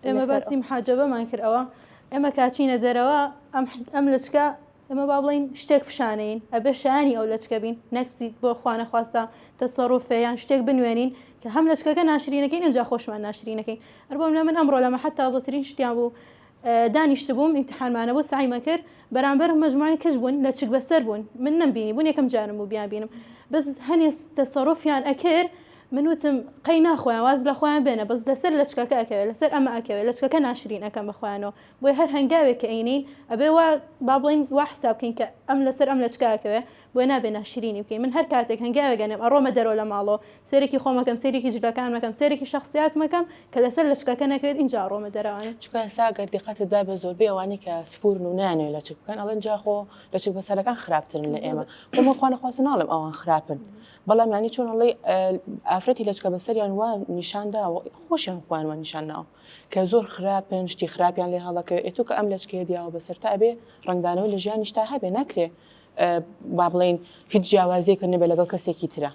ئێمە باسی محاجەبەمان کرد ئەوە ئێمە کاچینە دەرەوە ئەم ئەم لەچکە ئێمە با بڵین شتێک پیشانەین ئەبێ شایانی ئەو لەچکە بین نەکسی بۆ خوانە خواستە تەسەڕوفێ یان شتێک بنوێنین کە هەم لەچکەکە ناشرینەکەین ئینجا خۆشمان ناشرینەکەین هەر بۆم لە من ئەمڕۆ لە مەحەد تازەترین شتیان بوو دانیشتبووم ئیمتحانمانە بۆ سەعیمە کرد بەرامبەرم مەجموعەی کچ بوون لەچک بەسەر بوون من نەمبینی بوون یەکەم جارم بوو بیانبینم بەس هەنێ تەسەڕوفیان ئەکرد من وتم قەی ناخۆیان واز لە خۆیان بێنە بەس لەسەر لەچکەکە ئەکەوێ لەسەر ئەمە ئەکەوێ لەچکەکە ناشرین ئەکەم بە خۆیانەوە بۆیە هەر هەنگاوێک کە ئەینین ئەبێ وا با بڵێین وا حساب بکەین کە ئەم لەسەر ئەم لەچکە ئەکەوێ بۆیە نابێ ناشرینی بکەین من هەر کاتێک هەنگاوێک ئەنێم ئەڕۆمە دەرەوە لە ماڵەوە سەیرێکی خۆمەکەم سەیرێکی جلەکانمەکەم سەیرێکی شەخسیاتمەکەم کە لەسەر لەچکەکە نەکەوێت ئینجا ئەڕۆمە دەرەوانێ. چونکە ئێستا گەر دیقەتت دابێ زۆربەی ئەوانەی کە سفورن و نایانەوێ لەچک بکەن ئەڵێن جا خۆ لەچک بەسەرەکان خراپترن لە ئێمە خۆ من خوا نەخواستە ناڵێم ئەوان خراپن بەڵام یانی چۆن ئەڵێی ئافرەتی لەچکە بەسەریان وا نیشان داوە خۆشیان خۆیان وا نیشان ناوە کە زۆر خراپن شتی خراپیان لێ هەڵەکەوێ ئێ تۆ کە ئەم لەچکەیە دیاوە بەسەرتا ئەبێ ڕەنگدانەوەی لە ژیانیشتا هەبێ ناکرێ با بڵێین هیچ جیاوازیەکە نەبێ لەگەڵ کەسێکی ترە.